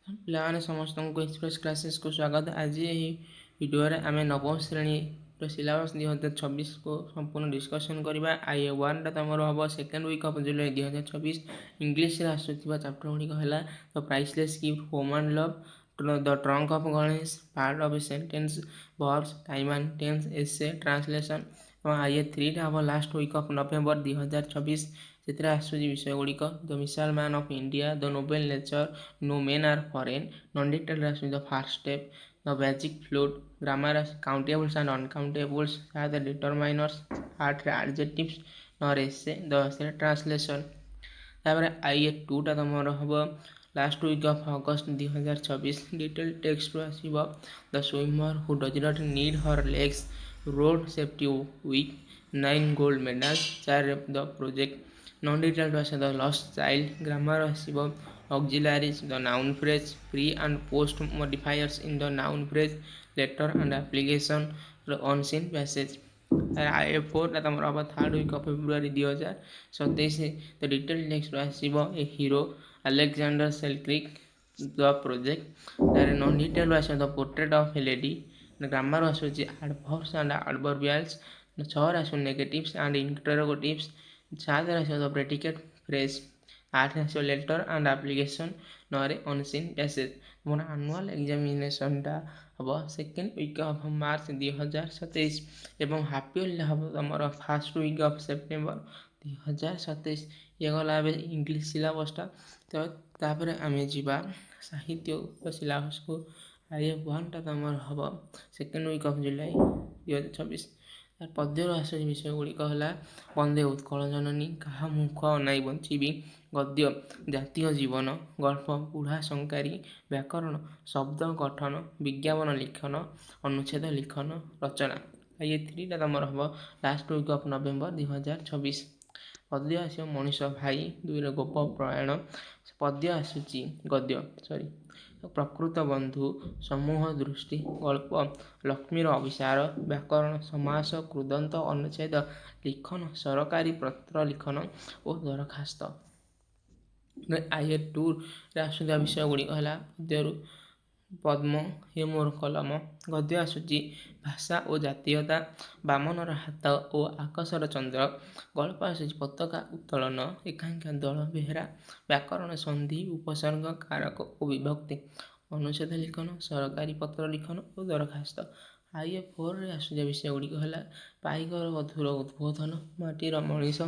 ପିଲାମାନେ, ସମସ୍ତଙ୍କୁ ଏକ୍ସପ୍ରେସ୍ କ୍ଲାସେସ୍କୁ ସ୍ୱାଗତ। ଆଜି ଏହି ଭିଡ଼ିଓରେ ଆମେ ନବମ ଶ୍ରେଣୀର ସିଲାବସ୍ 2026କୁ ସମ୍ପୂର୍ଣ୍ଣ ଡିସ୍କସନ୍ କରିବା। I A ୱାନ୍ଟା ତୁମର ହେବ ସେକେଣ୍ଡ ୱିକ୍ ଅଫ୍ ଜୁଲାଇ 2026। ଇଂଲିଶରେ ଆସୁଥିବା ଚାପ୍ଟର ଗୁଡ଼ିକ ହେଲା The Priceless Gift, Home and Love, The Trunk of Ganesh, Part of Sentence, Verbs, Time and Tense, Essay, Translation। ଏବଂ I A ଥ୍ରୀଟା ହେବ ଲାଷ୍ଟ ୱିକ୍ ଅଫ୍ ନଭେମ୍ବର 2026। ସେଥିରେ ଆସୁଛି ବିଷୟ ଗୁଡ଼ିକ The Missile Man of India, The Noble Nature, No Men Are Foreign। Non ଡିଟେଲ୍ରେ ଆସୁଛି The First Step, The Magic Flute। Grammar countables and uncountables, ସାତ determiners, ଆଠରେ adjectives, ନଅରେ essay, 10ରେ ଟ୍ରାନ୍ସଲେସନ୍। ତାପରେ I A ଟୁଟା ତୁମର ହେବ last week of August 2026। Detail ଟେକ୍ସଟରୁ ଆସିବ The Swimmer Who Does Not Need Her Legs, Road Safety Week, Nine Gold Medals। ଚାରିରେ the project. Non ଡିଟେଲ୍ରୁ ଆସିବ ଦ ଲଷ୍ଟ ଚାଇଲ୍ଡ। ଗ୍ରାମାର ଆସିବ auxiliaries, the noun phrase, pre and post modifiers in the noun phrase, letter and application, unseen passage। I four ତୁମର ହେବ third week off ଫେବୃଆରୀ 2027। ତ detail ଟେକ୍ସଟରୁ ଆସିବ A Hero, Alexander Selkirk, The Project। ତାପରେ non ଡିଟେଲ୍ରୁ ଆସିବ The Portrait of a Lady। Grammar ଆସୁଛି ଆଡ଼ଭର୍ବସ୍ and ଆଡ଼ଭର୍ବିଆଲ୍ସ। ଛଅରେ ଆସିବ ନେଗେଟିଭ୍ସ ଆଣ୍ଡ ଇଣ୍ଟରୋଗେଟିଭ୍ସ। ସାତରେ ଆସିବ ଦ ପ୍ରେଡିକେଟ୍ ଫ୍ରେଜ୍। ଆଠରେ ଆସିବ ଲେଟର୍ ଆଣ୍ଡ ଆପ୍ଲିକେସନ୍। ନଅରେ ଅନସିନ୍ ପ୍ୟାସେଜ୍। ତୁମର ଆନୁଆଲ୍ ଏକ୍ଜାମିନେସନ୍ଟା ହେବ ସେକେଣ୍ଡ ୱିକ୍ ଅଫ୍ ମାର୍ଚ୍ଚ 2027 ଏବଂ ହାଫ୍ ଇୟର୍ଲି ହେବ ତୁମର ଫାର୍ଷ୍ଟ ୱିକ୍ ଅଫ୍ ସେପ୍ଟେମ୍ବର 2027। ଇଏ ଗଲା ଏବେ ଇଂଲିଶ ସିଲାବସ୍ଟା। ତ ତାପରେ ଆମେ ଯିବା ସାହିତ୍ୟ ସିଲାବସ୍କୁ। I A ୱାନ୍ଟା ତୁମର ହେବ ସେକେଣ୍ଡ ୱିକ୍ ଅଫ୍ ଜୁଲାଇ 2026। ପଦ୍ୟରୁ ଆସୁଛି ବିଷୟ ଗୁଡ଼ିକ ହେଲା ବନ୍ଦେ ଉତ୍କଳ ଜନନୀ, କାହା ମୁଖ ଅନାଇ ବଞ୍ଚିବି। ଗଦ୍ୟ ଜାତୀୟ ଜୀବନ। ଗଳ୍ପ ବୁଢ଼ା ଶଙ୍ଖାରି। ବ୍ୟାକରଣ ଶବ୍ଦ ଗଠନ, ବିଜ୍ଞାପନ ଲିଖନ, ଅନୁଚ୍ଛେଦ ଲିଖନ, ରଚନା। I A ଥ୍ରୀଟା ତୁମର ହେବ ଲାଷ୍ଟ ୱିକ୍ ଅଫ୍ ନଭେମ୍ବର 2026। ପଦ୍ୟ ଆସିବ ମଣିଷ ଭାଇ, ଦୁଇରେ ଗୋପ ପ୍ରୟାଣ। ପଦ୍ୟ ଆସୁଛି, ଗଦ୍ୟ ସରି, ପ୍ରକୃତ ବନ୍ଧୁ, ସମୂହ ଦୃଷ୍ଟି। ଗଳ୍ପ ଲକ୍ଷ୍ମୀର ଅଭିସାର। ବ୍ୟାକରଣ ସମାସ, କୃଦନ୍ତ, ଅନୁଚ୍ଛେଦ ଲିଖନ, ସରକାରୀ ପତ୍ର ଲିଖନ ଓ ଦରଖାସ୍ତ। I A ଟୁରେ ଆସୁଥିବା ବିଷୟ ଗୁଡ଼ିକ ହେଲା ପଦ୍ୟରୁ ପଦ୍ମ, ହେ ମୋର କଲମ। ଗଦ୍ୟ ଆସୁଛି ଭାଷା ଓ ଜାତୀୟତା, ବାମନର ହାତ ଓ ଆକାଶର ଚନ୍ଦ୍ର। ଗଳ୍ପ ଆସୁଛି ପତାକା ଉତ୍ତୋଳନ, ଏକାଙ୍କିକା ଦଳ ବେହେରା। ବ୍ୟାକରଣ ସନ୍ଧି, ଉପସର୍ଗ, କାରକ ଓ ବିଭକ୍ତି, ଅନୁଚ୍ଛେଦ ଲିଖନ, ସରକାରୀ ପତ୍ର ଲିଖନ ଓ ଦରଖାସ୍ତ। I A ଫୋର୍ରେ ଆସୁଥିବା ବିଷୟ ଗୁଡ଼ିକ ହେଲା ପାଇକର ବଧୂର ଉଦ୍ବୋଧନ, ମାଟିର ମଣିଷ।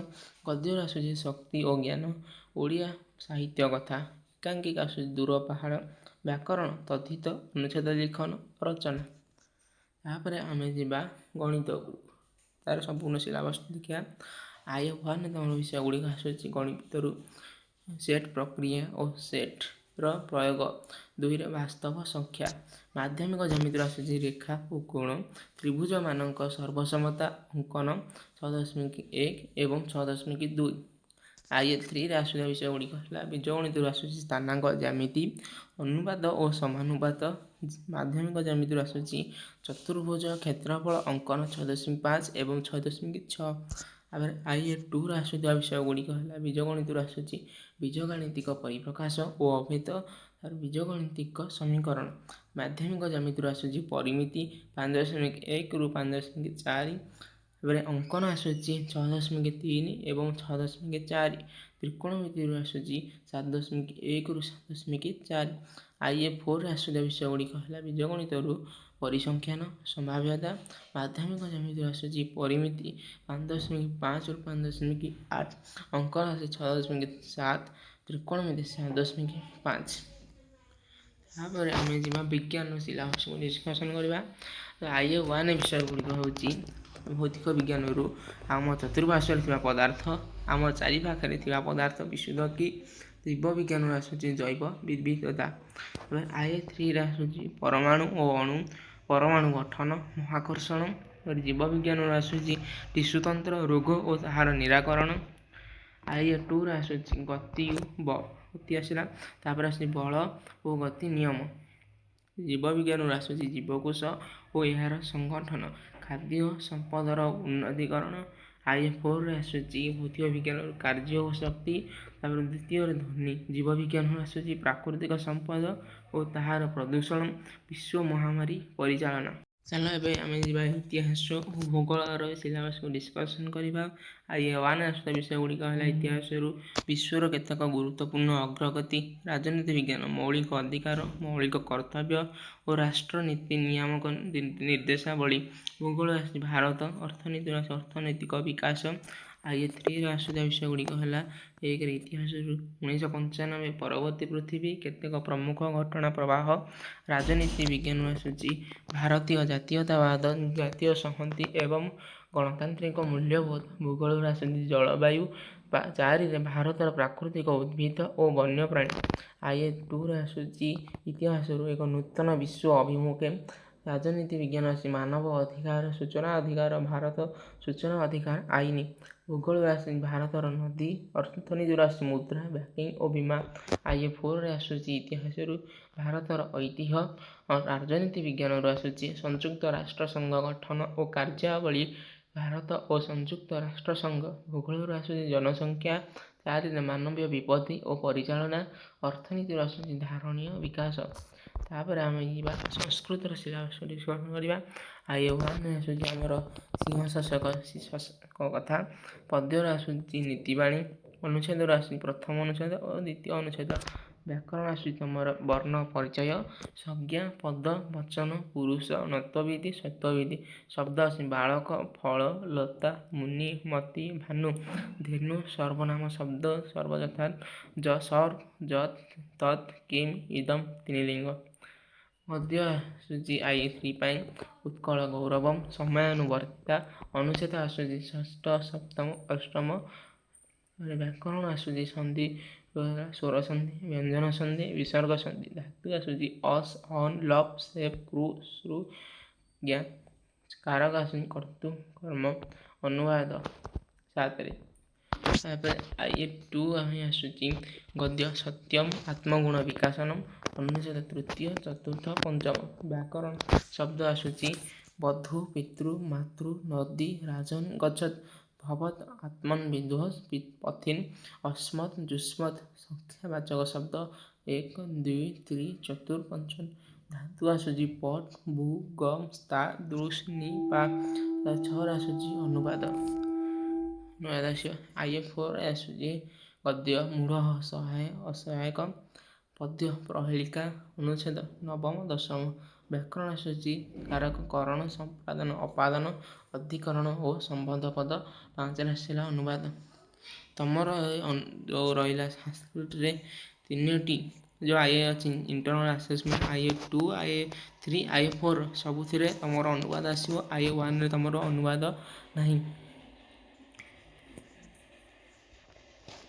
ଗଦ୍ୟରୁ ଆସୁଛି ଶକ୍ତି ଓ ଜ୍ଞାନ, ଓଡ଼ିଆ ସାହିତ୍ୟ କଥା। ଏକାଙ୍କିକା ଆସୁଛି ଦୂର ପାହାଡ଼। ବ୍ୟାକରଣ ତଦ୍ଧିତ, ଅନୁଚ୍ଛେଦ ଲିଖନ, ରଚନା। ତାପରେ ଆମେ ଯିବା ଗଣିତକୁ, ତାର ସମ୍ପୂର୍ଣ୍ଣ ସିଲାବସ୍ ଦେଖିବା। I A one ତୁମର ବିଷୟ ଗୁଡ଼ିକ ଆସୁଛି ଗଣିତରୁ ସେଟ୍ ପ୍ରକ୍ରିୟା ଓ ସେଟ୍ର ପ୍ରୟୋଗ, ଦୁଇରେ ବାସ୍ତବ ସଂଖ୍ୟା। ମାଧ୍ୟମିକ ଜ୍ୟାମିତିରୁ ଆସୁଛି ରେଖା ଓ କୋଣ, ତ୍ରିଭୁଜମାନଙ୍କ ସର୍ବସମତା ଅଙ୍କନ, 6.1 ଏବଂ 6.2। I A ଥ୍ରୀରେ ଆସୁଥିବା ବିଷୟ ଗୁଡ଼ିକ ହେଲା ବୀଜଗଣିତରୁ ଆସୁଛି ସ୍ଥାନାଙ୍କ ଜ୍ୟାମିତି, ଅନୁପାତ ଓ ସମାନୁପାତ। ମାଧ୍ୟମିକ ଜ୍ୟାମିତିରୁ ଆସୁଛି ଚତୁର୍ଭୁଜ କ୍ଷେତ୍ରଫଳ ଅଙ୍କନ, 6.5 ଏବଂ 6.6। ତାପରେ I A ଟୁରେ ଆସୁଥିବା ବିଷୟ ଗୁଡ଼ିକ ହେଲା ବୀଜଗଣିତରୁ ଆସୁଛି ବୀଜଗାଣିତିକ ପରିପ୍ରକାଶ ଓ ଅଭେଦ, ତାପରେ ବୀଜଗଣିତିକ ସମୀକରଣ। ମାଧ୍ୟମିକ ଜ୍ୟାମିତିରୁ ଆସୁଛି ପରିମିତି, 5.1ରୁ 5.4। ତାପରେ ଅଙ୍କନ ଆସୁଛି 6.3 ଏବଂ 6.4। ତ୍ରିକୋଣମିତିରୁ ଆସୁଛି 7.1ରୁ 7.4। I A ଫୋର୍ରେ ଆସୁଥିବା ବିଷୟ ଗୁଡ଼ିକ ହେଲା ବୀଜଗଣିତରୁ ପରିସଂଖ୍ୟାନ, ସମ୍ଭାବ୍ୟତା। ମାଧ୍ୟମିକ ଜ୍ୟାମିତିରୁ ଆସୁଛି ପରିମିତି, 5.5ରୁ 5.8। ଅଙ୍କନ ଆସୁଛି 6.7, ତ୍ରିକୋଣମିତି 7.5। ତାପରେ ଆମେ ଯିବା ବିଜ୍ଞାନ ସିଲାବସ୍କୁ ଡିସ୍କସନ୍ କରିବା। I A one ବିଷୟ ଗୁଡ଼ିକ ହେଉଛି ଭୌତିକ ବିଜ୍ଞାନରୁ ଆମ ଚତୁଃପାର୍ଶ୍ୱରେ ଥିବା ପଦାର୍ଥ, ଆମ ଚାରିପାଖରେ ଥିବା ପଦାର୍ଥ ବିଶୁଦ୍ଧ କି? ଜୀବ ବିଜ୍ଞାନରୁ ଆସୁଛି ଜୈବ ବିବିଧତା। ତାପରେ I A ଥ୍ରୀରେ ଆସୁଛି ପରମାଣୁ ଓ ଅଣୁ, ପରମାଣୁ ଗଠନ, ମହାକର୍ଷଣ। ଜୀବ ବିଜ୍ଞାନରୁ ଆସୁଛି ଟିସୁତନ୍ତ୍ର, ରୋଗ ଓ ତାହାର ନିରାକରଣ। I A ଟୁରେ ଆସୁଛି ଗତି ଓ ଗତି ଆସିଲା, ତାପରେ ଆସୁଛି ବଳ ଓ ଗତି ନିୟମ। ଜୀବ ବିଜ୍ଞାନରୁ ଆସୁଛି ଜୀବକୋଷ ଓ ଏହାର ସଂଗଠନ, ଖାଦ୍ୟ ସମ୍ପଦର ଉନ୍ନତିକରଣ। I A ଫୋର୍ରେ ଆସୁଛି ଭୌତିକ ବିଜ୍ଞାନରୁ କାର୍ଯ୍ୟ ଓ ଶକ୍ତି। ତାପରେ ଦ୍ୱିତୀୟରେ ଧ୍ୱନି। ଜୀବ ବିଜ୍ଞାନରୁ ଆସୁଛି ପ୍ରାକୃତିକ ସମ୍ପଦ ଓ ତାହାର ପ୍ରଦୂଷଣ, ବିଶ୍ୱ ମହାମାରୀ ପରିଚାଳନା। ଚାଲ, ଏବେ ଆମେ ଯିବା ଇତିହାସ ଓ ଭୂଗୋଳର ସିଲାବସ୍କୁ ଡିସ୍କସନ୍ କରିବା। I A one ଆସୁଥିବା ବିଷୟ ଗୁଡ଼ିକ ହେଲା, ଇତିହାସରୁ ବିଶ୍ୱର କେତେକ ଗୁରୁତ୍ୱପୂର୍ଣ୍ଣ ଅଗ୍ରଗତି, ରାଜନୀତି ବିଜ୍ଞାନ ମୌଳିକ ଅଧିକାର, ମୌଳିକ କର୍ତ୍ତବ୍ୟ ଓ ରାଷ୍ଟ୍ରନୀତି ନିୟାମକ ନିର୍ଦ୍ଦେଶାବଳୀ। ଭୂଗୋଳ ଆସୁଛି ଭାରତ। ଅର୍ଥନୀତିର ଅର୍ଥନୈତିକ ବିକାଶ। I A ଥ୍ରୀରେ ଆସୁଥିବା ବିଷୟ ଗୁଡ଼ିକ ହେଲା, ଏକରେ ଇତିହାସରୁ 1995 ପରବର୍ତ୍ତୀ ପୃଥିବୀ, କେତେକ ପ୍ରମୁଖ ଘଟଣା ପ୍ରବାହ। ରାଜନୀତି ବିଜ୍ଞାନ ଆସୁଛି ଭାରତୀୟ ଜାତୀୟତାବାଦ, ଜାତୀୟ ସଂହତି ଏବଂ ଗଣତାନ୍ତ୍ରିକ ମୂଲ୍ୟବୋଧ। ଭୂଗୋଳରୁ ଆସୁଛି ଜଳବାୟୁ। ଚାରିରେ ଭାରତର ପ୍ରାକୃତିକ ଉଦ୍ଭିଦ ଓ ବନ୍ୟପ୍ରାଣୀ। I A ଟୁରେ ଆସୁଛି ଇତିହାସରୁ ଏକ ନୂତନ ବିଶ୍ୱ ଅଭିମୁଖେ। ରାଜନୀତି ବିଜ୍ଞାନ ଆସୁଛି ମାନବ ଅଧିକାର, ସୂଚନା ଅଧିକାର, ଭାରତ ସୂଚନା ଅଧିକାର ଆଇନ। ଭୂଗୋଳରୁ ଆସୁଛି ଭାରତର ନଦୀ। ଅର୍ଥନୀତିରୁ ଆସୁଛି ମୁଦ୍ରା, ବ୍ୟାଙ୍କିଂ ଓ ବୀମା। I A ଫୋର୍ରେ ଆସୁଛି ଇତିହାସରୁ ଭାରତର ଐତିହ୍ୟ। ରାଜନୀତି ବିଜ୍ଞାନରୁ ଆସୁଛି ସଂଯୁକ୍ତ ରାଷ୍ଟ୍ରସଂଘ ଗଠନ ଓ କାର୍ଯ୍ୟାବଳୀ, ଭାରତ ଓ ସଂଯୁକ୍ତ ରାଷ୍ଟ୍ରସଂଘ। ଭୂଗୋଳରୁ ଆସୁଛି ଜନସଂଖ୍ୟା। ଚାରିରେ ମାନବୀୟ ବିପତ୍ତି ଓ ପରିଚାଳନା। ଅର୍ଥନୀତିରୁ ଆସୁଛି ଧାରଣୀୟ ବିକାଶ। ତାପରେ ଆମେ ଯିବା ସଂସ୍କୃତର ସିଲାବସ୍ ଡିସ୍କସନ୍ କରିବା। I A one ଆସୁଛି ଆମର ସିଂହ ଶାସକ କଥା। ପଦ୍ୟରୁ ଆସୁଛି ନୀତିବାଣୀ। ଅନୁଚ୍ଛେଦରୁ ଆସୁଛି ପ୍ରଥମ ଅନୁଚ୍ଛେଦ ଓ ଦ୍ୱିତୀୟ ଅନୁଚ୍ଛେଦ। ବ୍ୟାକରଣ ଆସୁଛି ତୁମର ବର୍ଣ୍ଣ ପରିଚୟ, ସଂଜ୍ଞା, ପଦ, ବଚନ, ପୁରୁଷ, ଣତ୍ୱବିଧି, ଷତ୍ୱବିଧି। ଶବ୍ଦ ଆସୁଛି ବାଳକ, ଫଳ, ଲତା, ମୁନି, ମତି, ଭାନୁ, ଧେନୁ। ସର୍ବନାମ ଶବ୍ଦ ସର୍ବଯଥା ଜ, ସର୍, ଯତ୍, ତତ୍, କିମ୍, ଇଦମ୍, ତିନିଲିଙ୍ଗ। ଗଦ୍ୟ ଆସୁଛି I three ପାଇଁ ଉତ୍କଳ ଗୌରବମ୍, ସମୟାନୁବର୍ତ୍ତିତା। ଅନୁଚ୍ଛେଦ ଆସୁଛି ଷଷ୍ଠ, ସପ୍ତମ, ଅଷ୍ଟମ। ବ୍ୟାକରଣ ଆସୁଛି ସନ୍ଧି, ସ୍ୱର ସନ୍ଧି, ବ୍ୟଞ୍ଜନ ସନ୍ଧି, ବିସର୍ଗ ସନ୍ଧି। ଧାତୁ ଆସୁଛି ଅସ୍, ଅନ୍, ଲପ୍, ସେପ୍, କୃ, ସୃ, ଜ୍ଞା। କାରକ ଆସୁଛି କର୍ତ୍ତୃ, କର୍ମ। ଅନୁବାଦ ସାତରେ। ତାପରେ I A two ଆମେ ଆସୁଛି ଗଦ୍ୟ ସତ୍ୟମ ଆତ୍ମଗୁଣ ବିକାଶନମ। ଅନୁଚ୍ଛେଦ ତୃତୀୟ, ଚତୁର୍ଥ, ପଞ୍ଚମ। ବ୍ୟାକରଣ ଶବ୍ଦ ଆସୁଛି ବଧୁ, ପିତୃ, ମାତୃ, ନଦୀ, ରାଜନ, ଗଚ୍ଛତ୍, ଭବତ୍, ଆତ୍ମନ୍, ବିଦୁଃ, ପଥିନ୍, ଅସ୍ମତ୍, ଯୁଷ୍ମତ୍। ସଂଖ୍ୟାବାଚକ ଶବ୍ଦ ଏକ, ଦୁଇ, ତ୍ରି, ଚତୁର୍, ପଞ୍ଚ। ଧାତୁ ଆସୁଛି ପଟ୍, ଭୂ, ଗମ୍, ସ୍ଥା, ଦୃଶ୍, ନି, ପା। ଛଅରେ ଆସୁଛି ଅନୁବାଦ। ଅନୁବାଦ ଆସିବ। I A four ଆସୁଛି ଗଦ୍ୟ ମୂଢ଼ ସହାୟ ଅସହାୟକ। ପଦ୍ୟ ପ୍ରହେଳିକା। ଅନୁଚ୍ଛେଦ ନବମ, ଦଶମ। ବ୍ୟାକରଣ ଆସୁଛି କାରକ, କରଣ, ସମ୍ପାଦନ, ଅପାଦାନ, ଅଧିକରଣ ଓ ସମ୍ବନ୍ଧ ପଦ। ପାଞ୍ଚରେ ଆସିଲା ଅନୁବାଦ। ତମର ଯେଉଁ ରହିଲା ସାଂସ୍କ୍ରିଟରେ ତିନୋଟି ଯେଉଁ I A ଅଛି, internal assessment, I A two, I A three, I A four, ସବୁଥିରେ ତୁମର ଅନୁବାଦ ଆସିବ। I A ୱାନ୍ରେ ତୁମର ଅନୁବାଦ ନାହିଁ।